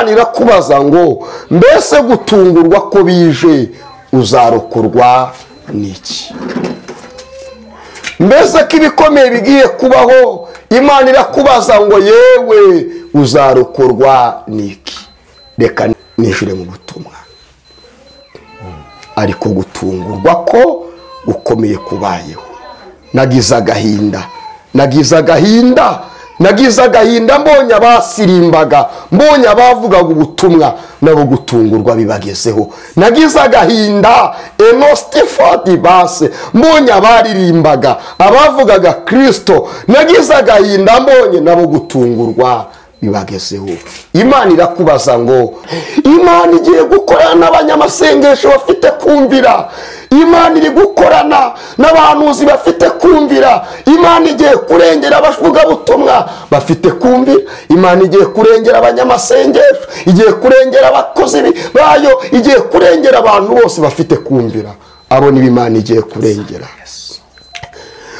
Imana irakubaza ngo mbese gutungurwa ko bije uzarokorwa n'iki? Mbese ko ibikomeye bigiye kubaho, Imana irakubaza ngo yewe uzarokorwa n'iki? Reka ninjire mu butumwa. Ariko gutungurwa ko gukomeye kubayeho. Nagize agahinda, nagize agahinda, nagize agahinda mbonye abasirimbaga, mbonye abavugaga ubutumwa nabo gutungurwa bibagezeho. Nagize agahinda Enostifodi base, mbonye abaririmbaga, abavugaga Kristo, nagize agahinda mbonye nabo gutungurwa bibagezeho. Imana irakubaza ngo Imana igiye gukorana n'abanyamasengesho bafite kumvira, Imana iri gukorana n'abahanuzi bafite kumvira, Imana igiye kurengera abavugabutumwa bafite kumvira, Imana igiye kurengera abanyamasengesho, igiye kurengera abakozi bayo, igiye kurengera abantu bose bafite kumvira. Abo ni Imana igiye kurengera.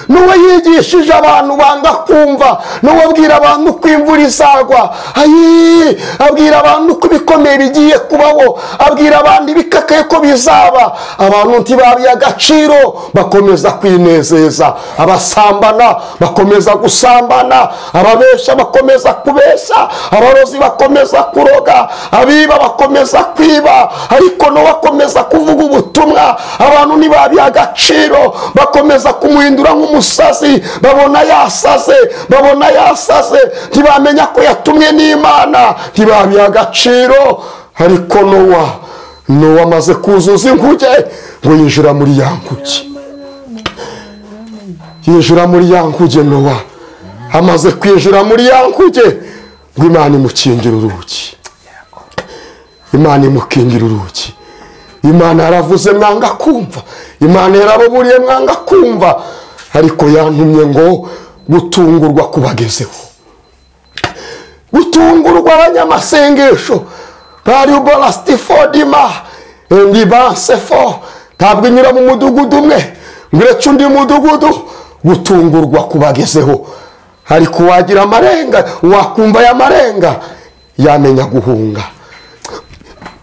Nuwe yigishije abantu banga kumva, nuwe abwira abantu ko imvura izagwa, ayi abwira abantu ko ibikomeye bigiye kubaho, abwira abantu ibikakaye ko bizaba. Abantu ntibabiye agaciro, bakomeza kwinezeza, abasambana bakomeza gusambana, ababesha bakomeza kubesha, abarozi bakomeza kuroga, abiba bakomeza kwiba, ariko no bakomeza kuvuga ubutumwa. Abantu ntibabiye agaciro, bakomeza kumuhindura nk'umusazi, babona yasaze, babona yasaze, ntibamenya ko yatumwe n'Imana, ntibabiha agaciro. Ariko Nowa amaze kuzuza inkuge ngo yinjira muri ya nkuge, yinjira muri ya nkuge. Nowa amaze kwinjira muri ya nkuge ngo Imana imukingira urugi, Imana imukingira urugi. Imana yaravuze mwanga kumva, Imana yarababuriye mwanga kumva, ariko yantumye ngo gutungurwa kubagezeho. Gutungurwa abanyamasengesho bari ubolastifodima endibansefo, ntabwo inyura mu mudugudu umwe ngo irece undi mudugudu. Gutungurwa kubagezeho. Ariko wagira amarenga, wakumva ya marenga yamenya guhunga.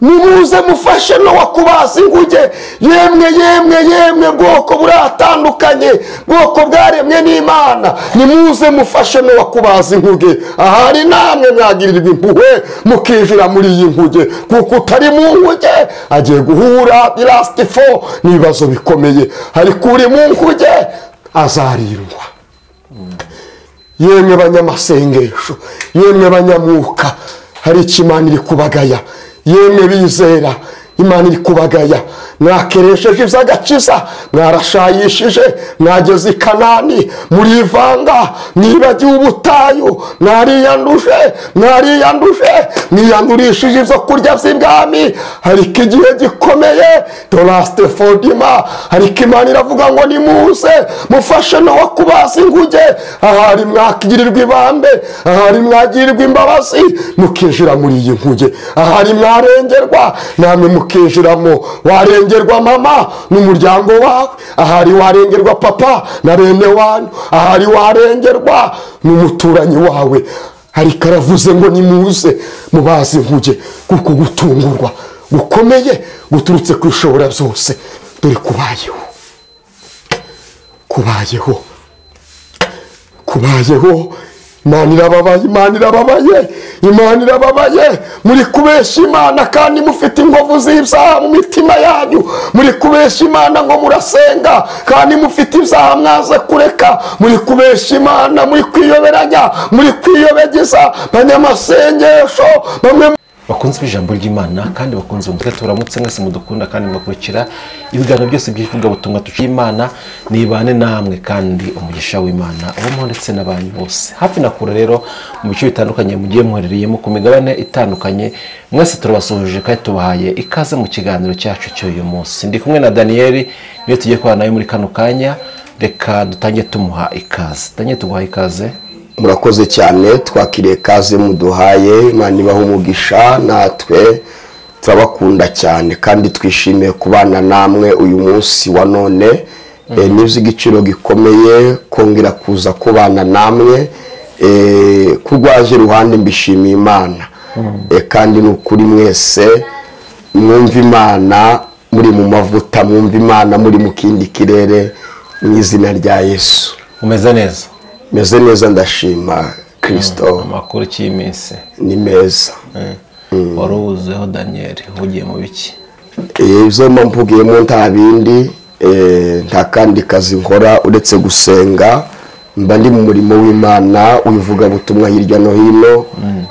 Nimuze mufashe Nowa kubaza inguge. Yemwe yemwe yemwe bwoko buratandukanye, bwoko bwaremwe n'Imana, nimuze mufashe Nowa kubaza inguge. Ahari namwe mwagirirwa impuhwe mukinjira muri iyi nkuge, kuko utari mu nkuge agiye guhura dirastifo n'ibibazo bikomeye, ariko uri mu nkuge azarindwa. Yemwe banyamasengesho, yemwe banyamuka, hari icyo Imana iri kubagaya. Yemwe bizera, Imana iri kubagaya. Mwakeresheje iby'agakiza, mwarashayishije, mwageze i Kanani murivanga, mwibagiwe ubutayu, mwariyanduje, mwariyanduje, mwiyandurishije ibyo kurya by'ibwami. Ariko igihe gikomeye dorastefodima, ariko Imana iravuga ngo nimuze mufashe Nowa kubaza inguge. Ahari mwakigirirwa ibambe, ahari mwagirirwa imbabazi, mukinjira muri iyi nkuge. Ahari mwarengerwa namwe mukinjiramo. Warengerwa mama n'umuryango wawe, ahari warengerwa papa na bene wanyu, ahari warengerwa n'umuturanyi wawe. Ariko aravuze ngo nimuze mubaze inkuge, kuko gutungurwa gukomeye guturutse ku Ishobora byose dore kubayeho, kubayeho, kubayeho. Imana irababaye, Imana irababaye, Imana irababaye. Muri kubesha Imana kandi mufite inkovu z'ibyaha mu mitima yanyu. Muri kubesha Imana ngo murasenga kandi mufite ibyaha mwaze kureka. Muri kubesha Imana, muri kwiyoberanya, muri kwiyobegeza banyamasengesho bamwe bakunze ijambo ry'Imana kandi bakunze umutwe. Turamutse mwese mudukunda kandi mukurikira ibiganiro byose by'ivugabutumwa tuciye. Imana nibane namwe kandi umugisha w'Imana uwo ndetse n'abanyu bose hafi na kure. Rero mu bice bitandukanye mugiye muherereyemo ku migabane itandukanye, mwese turabasuhuje kandi tubahaye ikaze mu kiganiro cyacu cy'uyu munsi. Ndi kumwe na Daniel, niyo tugiye kubana nawe muri kano kanya. Reka dutange tumuha ikaze. Daniel, tuguha ikaze. Murakoze cyane, twakiriye kaze muduhaye. Imana ibahe umugisha, natwe turabakunda cyane kandi twishimiye kubana namwe uyu munsi wa none. Nizi igiciro gikomeye kongera kuza kubana namwe. Kurwaje ruhande mbishimiye Imana. Kandi ni ukuri mwese mwumva Imana muri mu mavuta, mwumva Imana muri mu kindi kirere, mu izina rya Yesu. Umeze neza? Meze neza, ndashima Kristo. Amakuru y'iminsi ni meza. Wari uwuzeho Daniel, ugiye mu biki? Ibyo mpugiyemo nta bindi, nta kandi kazi nkora uretse gusenga. Mba ndi mu murimo w'Imana w'ivugabutumwa hirya no hino,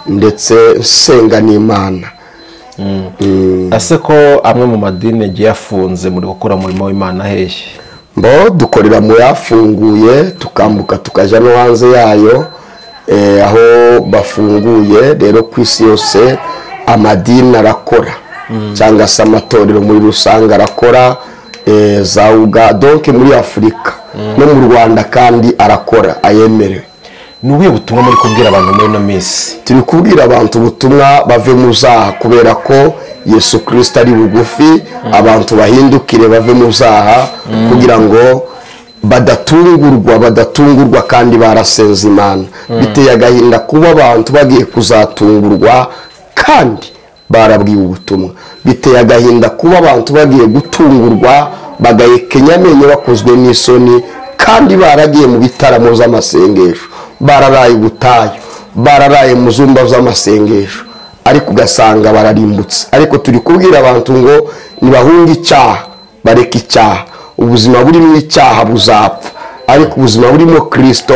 ndetse nsenga n'Imana. Ese ko amwe mu madini yagiye afunze, muri gukora umurimo w'Imana hehe? Mbo dukorera mu yafunguye, tukambuka tukajya no hanze yayo, aho bafunguye. Rero ku isi yose amadini arakora, cyangwa se amatorero muri rusange arakora, za Uganda, donc muri Afurika no mu Rwanda kandi arakora ayemerewe. Ni ubuhe butumwa muri kubwira abantu muri ino minsi? Turi kubwira abantu ubutumwa bave mu byaha, kubera ko Yesu Kristo ari bugufi. Abantu bahindukire bave mu byaha, kugira ngo badatungurwa kandi barasenze Imana. Biteye agahinda kuba abantu bagiye kuzatungurwa kandi barabwiwe ubutumwa. Biteye agahinda kuba abantu bagiye gutungurwa bagahekenya amenyo bakozwe n'isoni, kandi baragiye mu bitaramo by'amasengesho, bararaye ubutayu, bararaye mu zumba z'amasengesho, ariko ugasanga bararimbutse. Ariko turi kubwira abantu ngo nibahunge icyaha, bareke icyaha. Ubuzima burimo icyaha buzapfa, ariko ubuzima burimo Kristo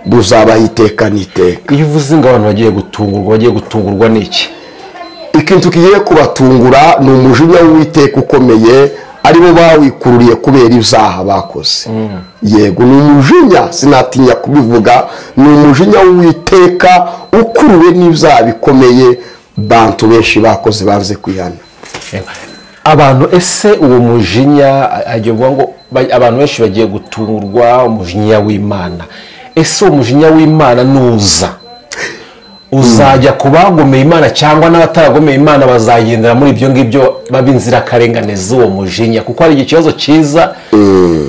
buzabaho iteka n'iteka. Iyo uvuze ngo abantu bagiye gutungurwa, bagiye gutungurwa n'iki? Ikintu kigiye kubatungura ni umujinya w'Uwiteka ukomeye, aribo bawikururiye kubera ibyaha bakoze. Yego, ni umujinya, sinatinya kubivuga, ni umujinya w'Uwiteka ukuruwe n'ibyaha bikomeye bantu benshi bakoze banze kwihana. Abantu ese uwo mujinya agiye kuvuga ngo abantu benshi bagiye gutungurwa umujinya w'Imana. Ese uwo mujinya w'Imana nuza uzajya kubagomeye Imana cyangwa n'abataragomeye Imana bazagendera muri ibyo ngibyo baba inzirakarengane z'uwo mujinya? Kuko hari ikibazo cyiza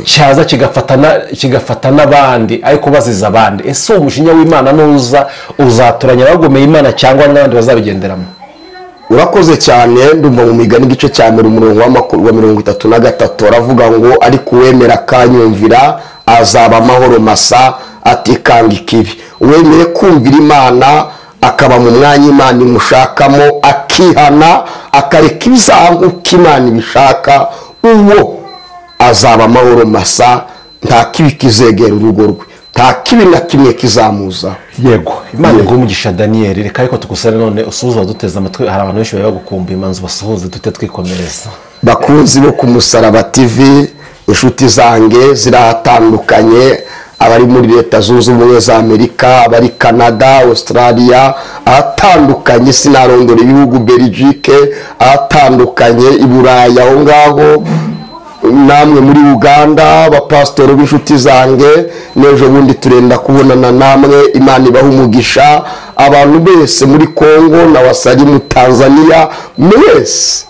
cyaza kigafata n'abandi ariko baziza abandi. Ese uwo mujinya w'Imana nuza uzatoranya abagomeye Imana cyangwa n'abandi bazabigenderamo? Urakoze cyane. Ndumva mu migani igice cya mbere umurongo wa 33 aravuga ngo ariko uwemera akanyumvira azaba amahoro masa atikanga ikibi. Uwemeye kumvira Imana akaba mu mwanya Imana imushakamo, akihana, akareka ibyaha nk'uko Imana ibishaka, uwo azaba amahoro masa, nta kibi kizegera urugo rwe, nta kibi na kimwe kizamuza. Yego, Imana iguhe umugisha Daniel. Reka ariko tugusabe none usuhuze abaduteze amatwi, hari abantu benshi bari bagukumbuye, imanza ubasuhuze dute twikomereza. Bakunzi bo ku Musaraba TV, inshuti zange zirahatandukanye, abari muri Leta Zunze Ubumwe za Amerika, abari Canada, Australia, ahatandukanye, sinarondora ibihugu, Belgique, ahatandukanye i Burayi aho ngaho, namwe muri Uganda, abapasitori b'inshuti zange, n'ejo bundi turenda kubonana namwe, Imana ibahe umugisha. Abantu bese muri Congo na wasari mu Tanzania, mwese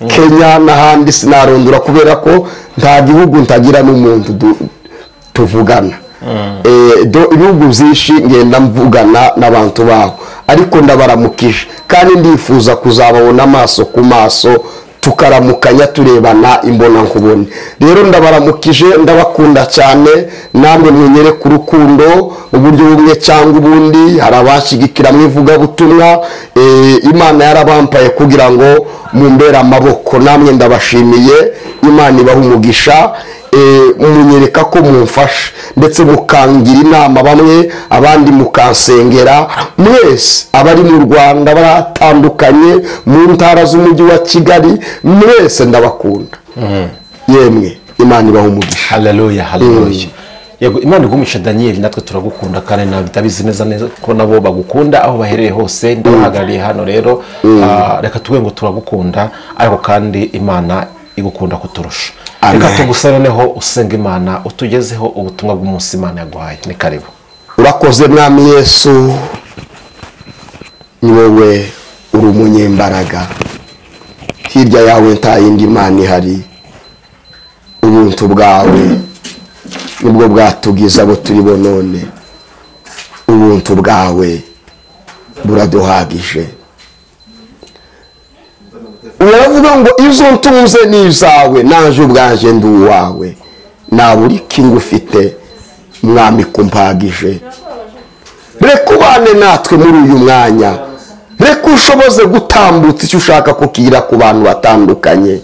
Kenya n'ahandi sinarondora, kubera ko nta gihugu ntagira n'umuntu tuvugana. Ibihugu byinshi ngenda mvugana n'abantu baho, ariko ndabaramukije kandi ndifuza kuzababona amaso ku maso, tukaramukanya turebana imbona nkubone. Rero ndabaramukije, ndabakunda cyane, namwe mwinyereke urukundo uburyo bumwe cyangwa ubundi. Hari abashigikira mu ivugabutumwa, Imana yarabampaye kugira ngo mumbere amaboko, namwe ndabashimiye, Imana ibahe umugisha. Munyereka ko mumfasha ndetse mukangira inama bamwe, abandi mukansengera. Mwese abari mu Rwanda baratandukanye, mu ntara z'umujyi wa Kigali, mwese ndabakunda. Yemwe Imana ibahe umugisha. Haleluya, haleluya. Yego, Imana iguhe umugisha Daniel, natwe turagukunda kandi ndabizi neza neza ko nabo bagukunda aho baherereye hose. Ndabahagarariye hano rero, reka tuvuge ngo turagukunda, ariko kandi Imana igukunda kuturusha. Reka tugusabe noneho usenga Imana utugezeho ubutumwa bw'umunsi Imana yaguhaye. Ni karibu. Urakoze Mwami Yesu, ni wowe uri umunyembaraga, hirya yawe nta yindi Mana ihari. Ubuntu bwawe nibwo bwatugize abo turi bo none, ubuntu bwawe buraduhagije. Uravuga ngo izo ntunze ni izawe, naje ubwanjye ndi uwawe, nabura ikintu ufite mwami kumpagije. Reka ubane natwe muri uyu mwanya, reka ushoboze gutambutsa icyo ushaka kukira ku bantu batandukanye.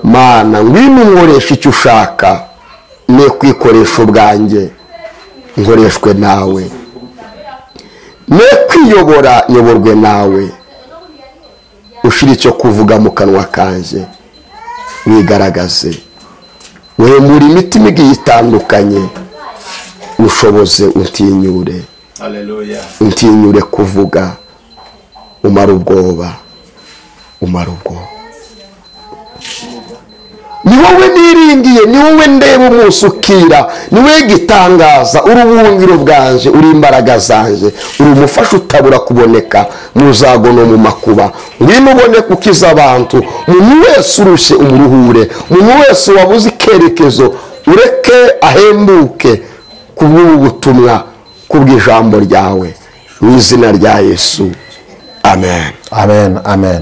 Mana ngwino unkoreshe icyo ushaka, ne kwikoresha ubwanjye, nkoreshwe nawe, ne kwiyobora nyoborwe nawe, ushira icyo kuvuga mu kanwa kanjye, wigaragaze, wemura imitima igiye itandukanye, ushoboze untinyure. Haleluya. Untinyure kuvuga, umara ubwoba, umara ubwoba. Ni wowe niringiye, ni wowe ndeba umunsi ukira, ni wowe gitangaza, uri ubuhungiro bwanje, uri imbaraga zanje, uri umufasha utabura kuboneka mu zago no mu makuba. Ngwino ubone ukiza abantu, umuntu wese urushye umuruhure, umuntu wese wabuze ikerekezo ureke ahembuke kubw'ubu butumwa, kubw'ijambo ryawe, mu izina rya Yesu, amen. Amen, amen.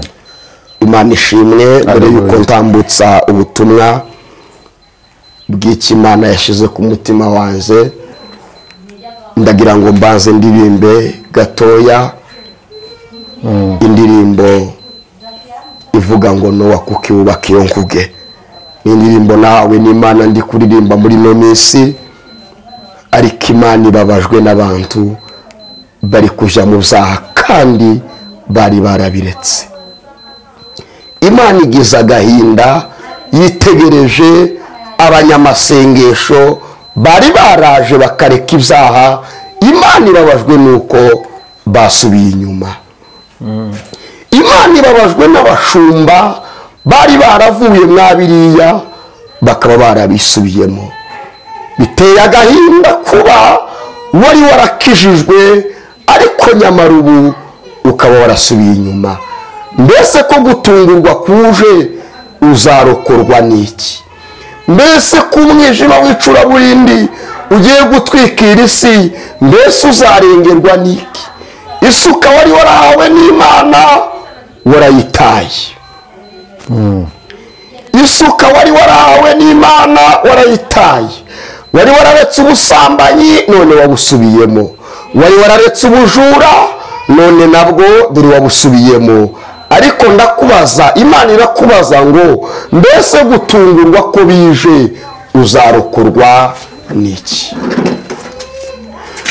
Imana ishimwe. Mbere yuko ntambutsa ubutumwa bw'Imana yashize ku mutima wanjye, ndagira ngo mbanze ndirimbe gatoya indirimbo ivuga ngo Nowa kuki wubaka iyo nkuge. Ni indirimbo nawe n'Imana ndi kuririmba muri no minsi, ariko Imana ibabajwe n'abantu bari kuja mu byaha kandi bari barabiretse. Imana igize agahinda, yitegereje abanyamasengesho bari baraje bakareka ibyaha. Imana ibabajwe nuko basubiye inyuma. Imana ibabajwe n'abashumba bari baravuye mwabiriya bakaba barabisubiyemo. Biteye agahinda kuba wari warakijijwe ariko nyamara ubu ukaba warasubiye inyuma. Mbese ko gutungurwa kuje uzarokorwa n'iki? Mbese ko umwijima w'icuraburindi ugiye gutwikira isi, mbese uzarengerwa n'iki? Isuka wari warahawe n'Imana warayitaye. Isuka wari warahawe n'Imana warayitaye. Wari wararetse ubusambanyi none wabusubiyemo. Wari wararetse ubujura none nabwo dore wabusubiyemo. Ariko ndakubaza, Imana irakubaza ngo mbese gutungurwa ko bije uzarokorwa n'iki?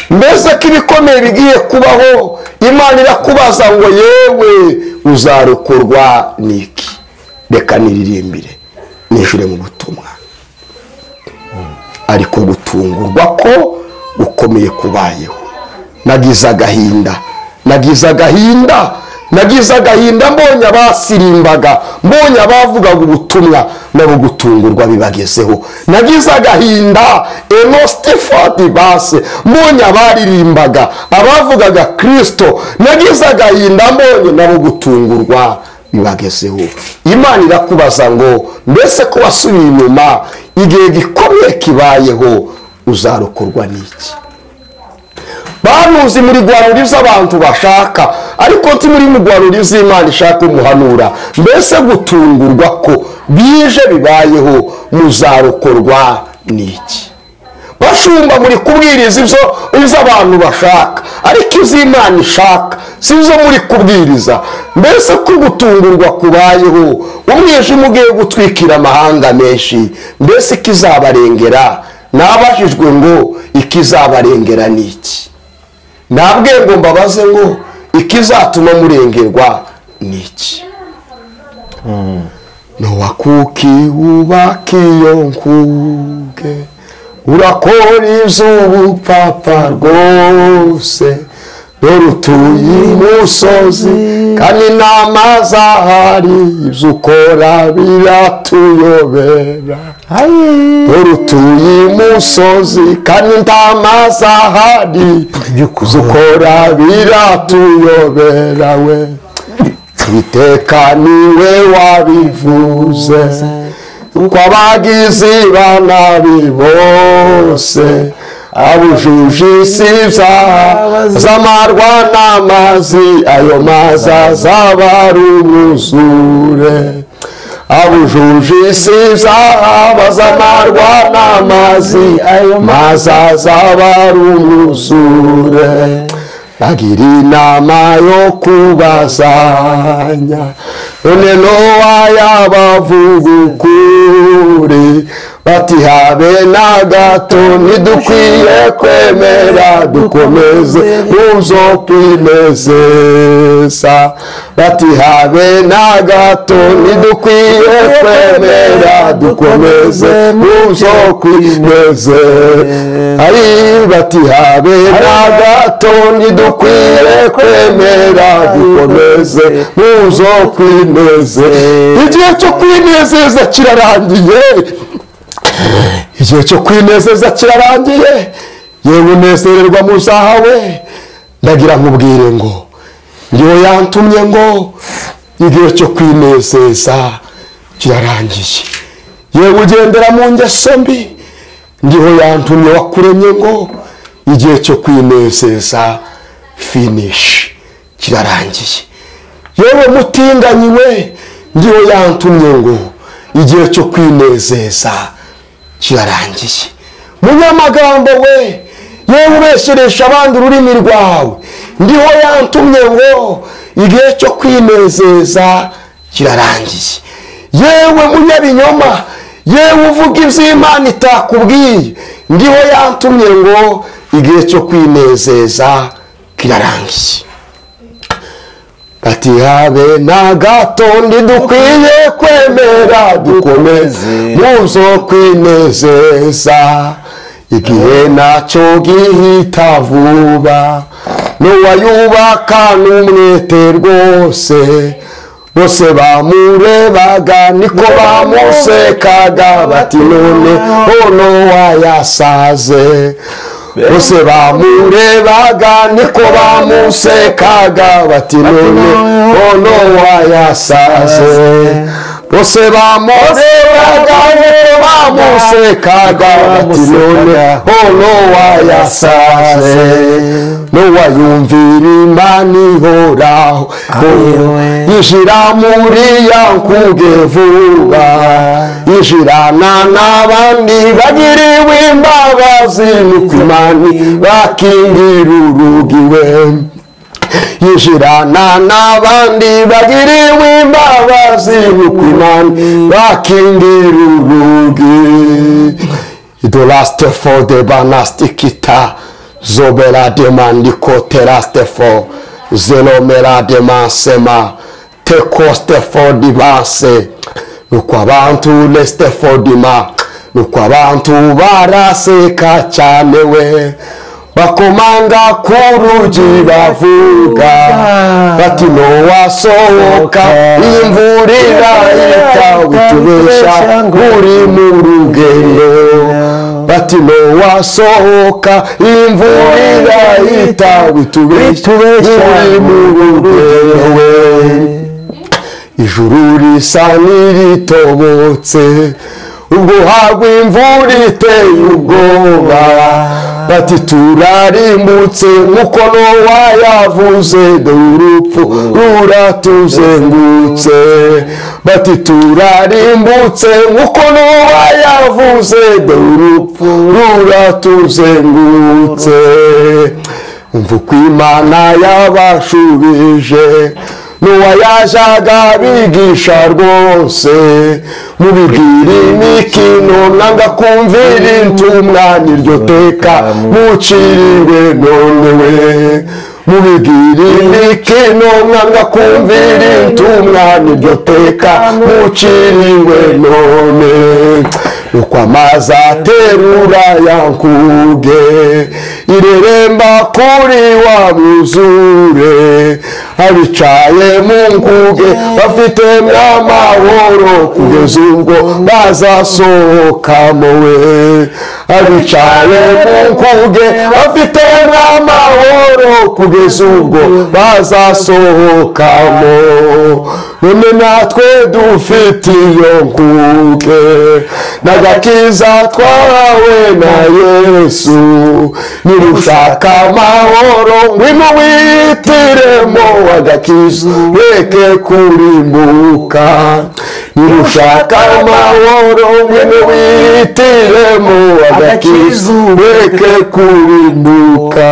Mbese ko ibikomeye bigiye kubaho, Imana irakubaza ngo yewe uzarokorwa n'iki? Reka niririmbire nijure mu butumwa. Ariko gutungurwa ko ukomeye kubayeho. Nagize agahinda, nagize agahinda, nagize agahinda mbonye abasirimbaga, mbonye abavugaga ubutumwa nabo gutungurwa bibagezeho. Nagize agahinda Enostifati base, mbonye abaririmbaga, abavugaga Kristo. Nagize agahinda mbonye nabo gutungurwa bibagezeho. Imana irakubaza ngo mbese ko wasubiye inyuma, igihe gikomeye kibayeho uzarokorwa n'iki? Banuzi muri gwaruriza abantu bashaka, ariko nti muri mugwaruriza Imana ishaka umuhanura. Mbese gutungurwa ko bije bibayeho muzarokorwa n'iki? Bashumba muri kubwiriza ibyo abantu bashaka, ariko ibyo Imana ishaka sizo muri kubwiriza. Mbese ko gutungurwa kubayeho, umwijima ugiye gutwikira amahanga menshi, mbese ikizabarengera? Nabajijwe ngo ikizabarengera n'iki? Nabwe ngo mbabaze ngo ikizatuma murengerwa n'iki? Nowa kuki wubaka iyo nkuge, urakora iby'ubupfapfa rwose, dore utuye imusozi kandi n'amazi ahari, ibyo ukora biratuyobera. Dore utuye imusozi kandi nta mazi ahari, ibyo ukora biratuyobera we. Iteka niwe wabivuze, ko abagizi ba nabi bose Abujuje isi ibyaha zamarwa n'amazi, ayo mazi azaba ari umwuzure. Abujuje isi ibyaha bazamarwa n'amazi, ayo mazi azaba ari umwuzure. Bagira inama yo kubazanya, none Nowa yabavuga ukuri, bati habe na gato ntidukwiye kwemera, dukomeze muzo kwinezeza. Bati habe na gato ntidukwiye kwemera, dukomeze muzo kwinezeza. Ari bati habe na gato ntidukwiye kwemera, dukomeze muzo kwinezeza. Igihe cyo kwinezeza kirarangiye, igihe cyo kwinezeza kirarangiye. Yewe unezererwa mu zahawe, ndagira nkubwire ngo ngiyo yantumye ngo igihe cyo kwinezeza kirarangiye. Yewe ugendera mu ngeso mbi, ngiyo yantumye wakuremye ngo igihe cyo kwinezeza finish kirarangiye. Yewe mutinganyi we, ngiyo yantumye ngo igihe cyo kwinezeza kirarangiye. Munyamagambo we, yewe ubesheresha abandi ururimi rwawe, ndiho yantumye ngo igihe cyo kwinezeza kirarangiye. Yewe munyabinyoma, yewe uvuga iby'Imana itakubwiye, ndiho yantumye ngo igihe cyo kwinezeza kirarangiye. Bati habe na gato ntidukwiye kwemera, dukomeze muzo kwinezeza. Igihe nacyo gihita vuba, Nowa yubaka n'umwete rwose, bose bamurebaga niko bamusekaga, bati none Nowa yasaze. Bose bamurebaga niko bamusekaga, bati none Nowa yasaze. Bose bamurebaga niko bamusekaga, bati none Nowa yasaze. Nowa yumvira Imana ihoraho, yinjira muri ya nkuge vuba, yinjirana n'abandi bagiriwe imbabazi, nuko Imana bakingira urugi we. Yinjirana n'abandi bagiriwe imbabazi, nuko Imana bakingira urugi. Idolaste for de banastikita zobera demandiko terastefo zelomera demansema tekostefo dibanse. Nuko abantu lestefo dima, nuko abantu baraseka cyane we, bakomanga ku rugi bavuga bati Nowa sohoka, imvura irahita witubesha uri mu rugendo. Bati Nowa sohoka, imvura irahita witubesha uri mu rugendo we. Ijuru risa n'iritobotse, ubwo hagwa imvura iteye ubwoba, bati turarimbutse nk'uko Nowa yavuze, dore urupfu ruratuzengutse. Bati turarimbutse nk'uko Nowa yavuze, dore urupfu ruratuzengutse. Umva uko Imana yabashubije, Nowa yajaga abigisha rwose, mubibwira imikino mwanga kumvira intumwa, n'iryo teka muciriwe none we. Mubibwira imikino mwanga kumvira intumwa, n'iryo teka muciriwe none. Nuko amazi aterura ya nkuge, ireremba kuri wa mwuzure, abicaye mu nkuge bafite n'amahoro, kugeza ubwo bazasohokamo we. Abicaye mu nkuge bafite n'amahoro, kugeza ubwo bazasohokamo. None natwe dufite iyo nkuge n'agakiza twahawe na Yesu. Niba ushaka amahoro ngwino witiremo agakiza ureke kurimbuka. Niba ushaka amahoro ngwino witiremo agakiza ureke kurimbuka.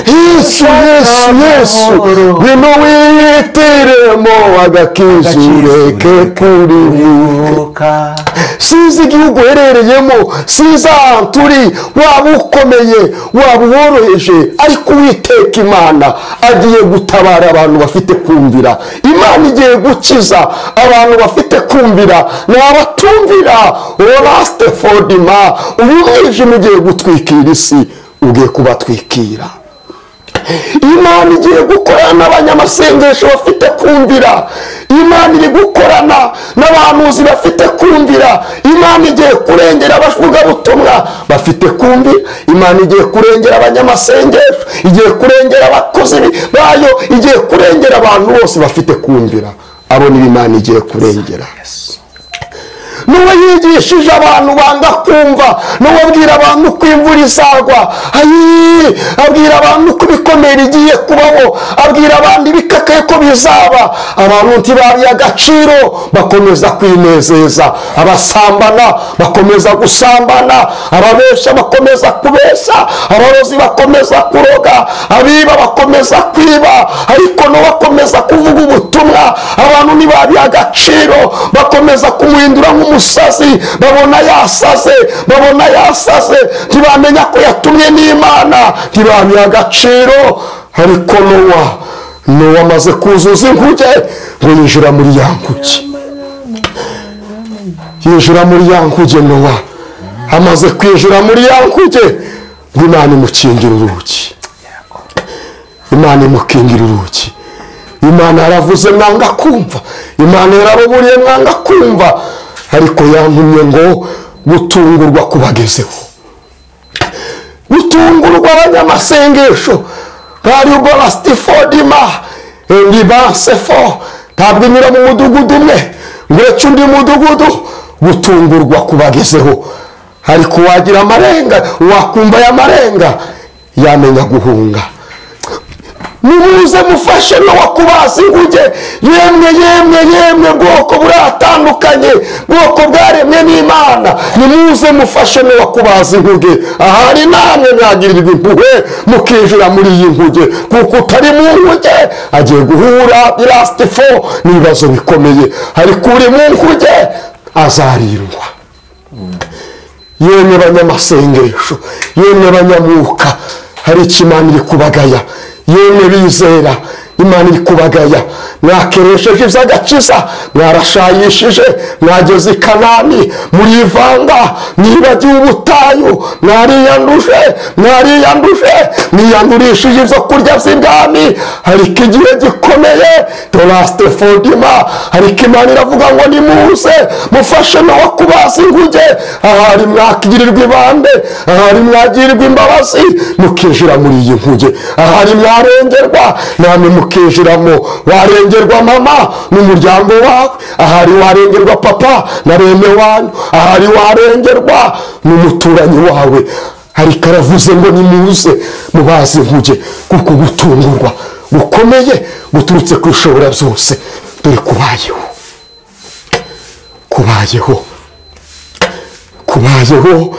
Yesu, Yesu, Yesu, ngwino witiremo agakiza ureke kurimbuka. Sinzi igihugu uherereyemo, sinzi ahantu uri, waba ukomeye, waba uworoheje, ariko Uwiteka Imana agiye gutabara abantu bafite kumvira. Imana igiye gukiza abantu bafite kumvira, n'abatumvira. Oraste fodima, uyu mwijima ugiye gutwikira isi, ugiye kubatwikira. Imana igiye gukorana n'abanyamasengesho bafite kumvira. Imana iri gukorana n'abahanuzi bafite kumvira. Imana igiye kurengera abavugabutumwa bafite kumvira. Imana igiye kurengera abanyamasengesho, igiye kurengera abakozi bayo, igiye kurengera abantu bose bafite kumvira. Abo ni Imana igiye kurengera. Nuwe yigishije abantu banga kumva, nuwe abwira abantu ko imvura izagwa, abwira abantu ko ibikomere igiye kubaho, abwira abandi ibikakaye ko bizaba. Abantu ntibabiha agaciro, bakomeza kwinezeza. Abasambana bakomeza gusambana, ababesha bakomeza kubesha, abarozi bakomeza kuroga, abiba bakomeza kwiba, ariko no bakomeza kuvuga ubutumwa. Abantu ntibabiha agaciro, bakomeza kumuhindura nk'umusazi. Babona yasaze, babona yasaze, ntibamenya ko yatumwe n'Imana, ntibabiha agaciro. Ariko Nowa amaze kuzuza inkuge ngo yinjira muri ya nkuge. Yinjira muri ya nkuge. Nowa amaze kwinjira muri ya nkuge ngo Imana imukingira urugi. Imana imukingira urugi. Imana yaravuze mwanga kumva, Imana yarababuriye mwanga kumva, ariko yantumye ngo gutungurwa kubagezeho. Gutungurwa abanyamasengesho bari ubwo bastifodima ntabwo inyura mu mudugudu umwe ngo uretse undi mudugudu. Gutungurwa kubagezeho. Ariko wagira amarenga, wakumva aya marenga yamenya guhunga. Nimuze mufashe Nowa kubaza inguge. Yemwe, yemwe, yemwe, bwoko buratandukanye, bwoko bwaremwe n'Imana. Nimuze mufashe Nowa kubaza inguge. Ahari namwe mwagirirwa impuhwe mukinjira muri iyi nkuge, kuko utari mu nkuge agiye guhura birastifo n'ibibazo bikomeye. Ariko uri mu nkuge azarindwa. Yemwe banyamasengesho, yemwe banyamuka, hari icyo Imana iri kubagaya. Yemwe bizera, Imana iri kubagaya. Mwakeresheje iby'agakiza, mwarashayishije, mwageze i Kanani, murivanga, mwibagiwe ubutayu, mwariyanduje, mwariyanduje, mwiyandurishije ibyo kurya by'ibwami. Ariko igihe gikomeye torastefodima, ariko Imana iravuga ngo nimuze mufashe Nowa kubaza inguge. Ahari mwakigirirwa ibambe, ahari mwagirirwa imbabazi, mukinjira muri iyi nkuge. Ahari mwarengerwa, namwe mukinjiramo. Warengerwa mama n'umuryango wawe, ahari warengerwa papa na bene wanyu, ahari warengerwa n'umuturanyi wawe. Ariko aravuze ngo nimuze mubaze inkuge, kuko gutungurwa gukomeye guturutse ku Ishobora byose. Dore kubayeho, kubayeho, kubayeho.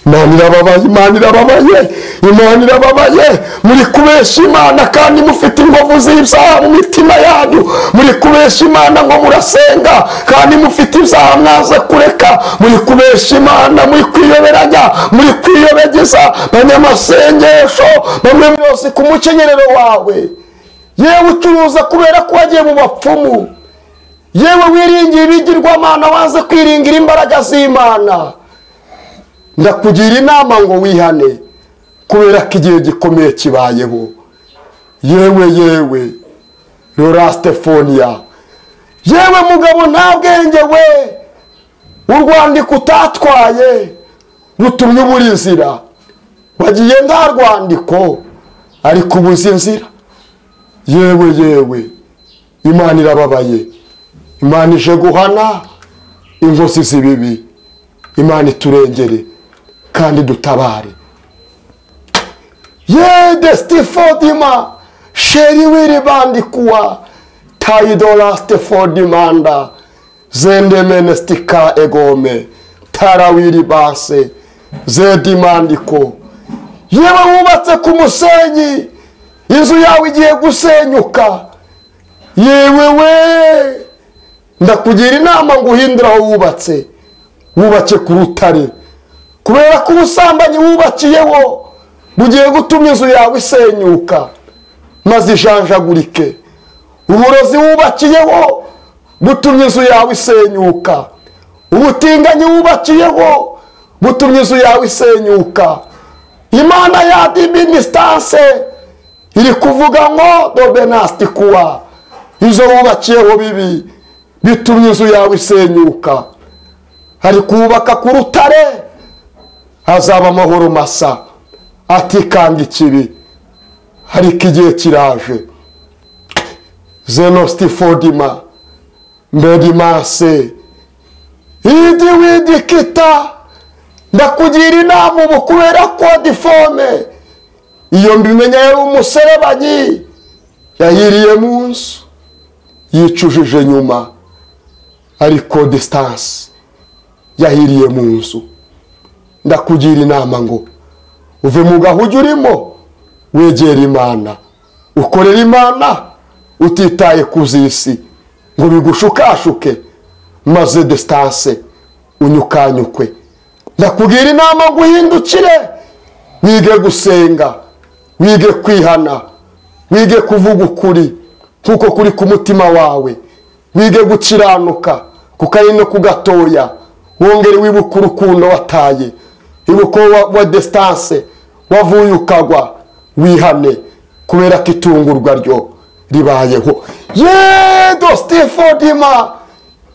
Imana irababaye, Imana irababaye, Imana irababaye. Muri kubesha Imana kandi mufite inkovu z'ibyaha mu mitima yanyu. Muri kubesha Imana ngo murasenga kandi mufite ibyaha mwaze kureka. Muri kubesha Imana, muri kwiyoberanya, muri kwiyobegeza. Banyamasengesho bamwe bose ku mukenyerero wawe, yewe ucuruza kubera ko wagiye mu bapfumu, yewe wiringiye ibigirwamana waze kwiringira imbaraga z'Imana. Ndakugira inama ngo wihane, kubera ko igihe gikomeye kibayeho. Yewe, yewe Rorastefonia, yewe mugabo nta bwenge we, urwandiko utatwaye rutumye ubura inzira. Wagiye nta rwandiko ariko ubuze inzira. Yewe, yewe Imana irababaye, Imana ije guhana inkozi z'ibibi. Imana iturengere kandi dutabare. Yede stifodima sheri wiribandikuwa tayidola stefodimanda zendemenestika egome tarawiribase zedimandiko. Yewe wubatse ku musenyi, inzu yawe igiye gusenyuka. Yewe we, ndakugira inama ngo uhindure aho wubatse, wubake ku rutare, kubera ko ubusambanyi wubakiyeho bugiye gutuma inzu yawe isenyuka maze ijanjagurike. Uburozi wubakiyeho butumye inzu yawe isenyuka. Ubutinganyi wubakiyeho butumye inzu yawe isenyuka. Imana ya diministanse iri kuvuga ngo dobenasti kuwa izo wubakiyeho bibi bitumye inzu yawe isenyuka. Hari kubaka ku rutare hazaba amahoro masa atikanga ikibi. Ariko igihe kiraje zenostifodima mbedimase idi widikita. Ndakugira inama ubu kubera ko difome iyo mbimenya yari umuserebanyi yahiriye mu nzu yicujije nyuma, ariko distance yahiriye mu nzu. Ndakugira inama ngo uve mu gahugi urimo, wegera Imana, ukorera Imana utitaye ku z'isi ngo bigushukashuke maze distance unyukanyukwe. Ndakugira inama ngo uhindukire, wige gusenga, wige kwihana, wige kuvuga ukuri kuko kuri ku mutima wawe, wige gukiranuka kuko ari no kugatoya. Wongere wibuke urukundo wataye, ibuko wa distance wavuye ukagwa, wihane kubera ko itungurwa ryo ribayeho. Yedo stifodima,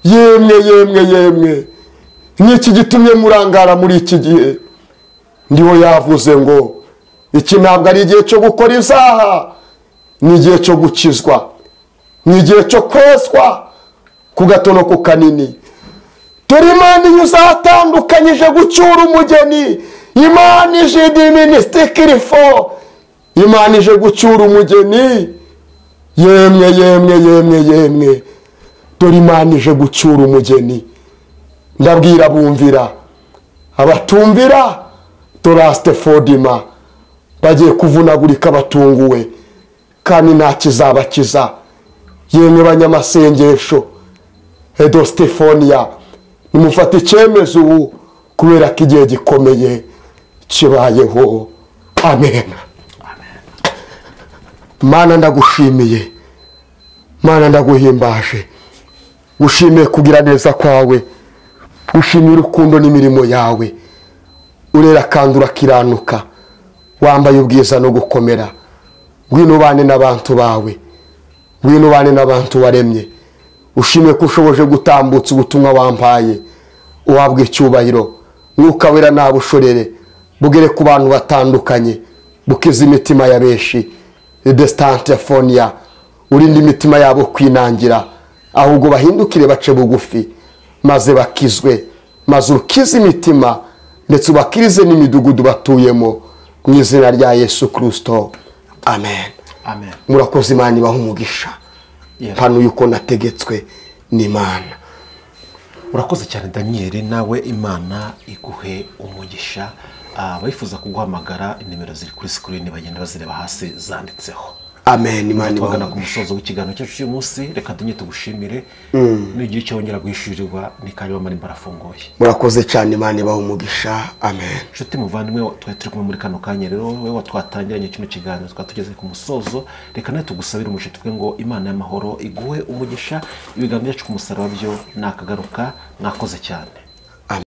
yemwe yemwe yemwe, niki gitumye murangara muri iki gihe? Ndiho yavuze ngo iki ntabwo ari igihe cyo gukora izaha, ni igihe cyo gukizwa, ni igihe cyo kweswa ku gato no ku kanini. Dore Imana inyuze ahatandukanyije gucyura umugeni. Imana ije diministikirifo, Imana ije gucyura umugeni. Yemwe yemwe yemwe yemwe, dore Imana ije gucyura umugeni. Ndabwira bumvira, abatumvira dorastefodima bagiye kuvunagurika batunguwe, kandi nta kizabakiza. Yemwe banyamasengesho edostefonia, nimufate icyemezo ubu kubera ko igihe gikomeye kibayeho. Amen. Mana ndagushimiye, Mana ndaguhimbaje, gushimiye kugira neza kwawe, gushimiye urukundo n'imirimo yawe. Urera kandi urakiranuka, wambaye ubwiza no gukomera. Ngwino ubane n'abantu bawe, ngwino ubane n'abantu waremye. Ushimye ko ushoboje gutambutsa ubutumwa wampaye, uhabwe icyubahiro. Mwuka wera nabushorere bugere ku bantu batandukanye, bukize imitima ya benshi. Destante fonia, urinde imitima yabo kwinangira, ahubwo bahindukire bace bugufi maze bakizwe, maze ukize imitima ndetse ubakirize n'imidugudu batuyemo, mu izina rya Yesu Kristo. Amen. Amen. Murakoze, Imana ibahe umugisha. Hano yuko nategetswe n'Imana. Urakoze cyane Daniel, nawe Imana iguhe umugisha. Abifuza kuguhamagara inimero ziri kuri screen bagenda bazireba hasi zanditseho. Amen. Imana ibahe umugisha. Ku musozo w'ikiganiro cyacu cy'uyu munsi, reka dunye tugushimire. N'igihe cyongera guhishurirwa ni kariba mari barafunguye. Murakoze cyane, Imana ibahe umugisha. Amen. Nshuti muvandimwe, twari turi kumwe muri kano kanya rero, wewe twatangiranye kino kiganiro twatugeze ku musozo, reka nawe tugusabire umugisha tuvuge ngo Imana y'amahoro iguhe umugisha. Ibiganiro byacu ku musaraba byo nakagaruka. Mwakoze cyane.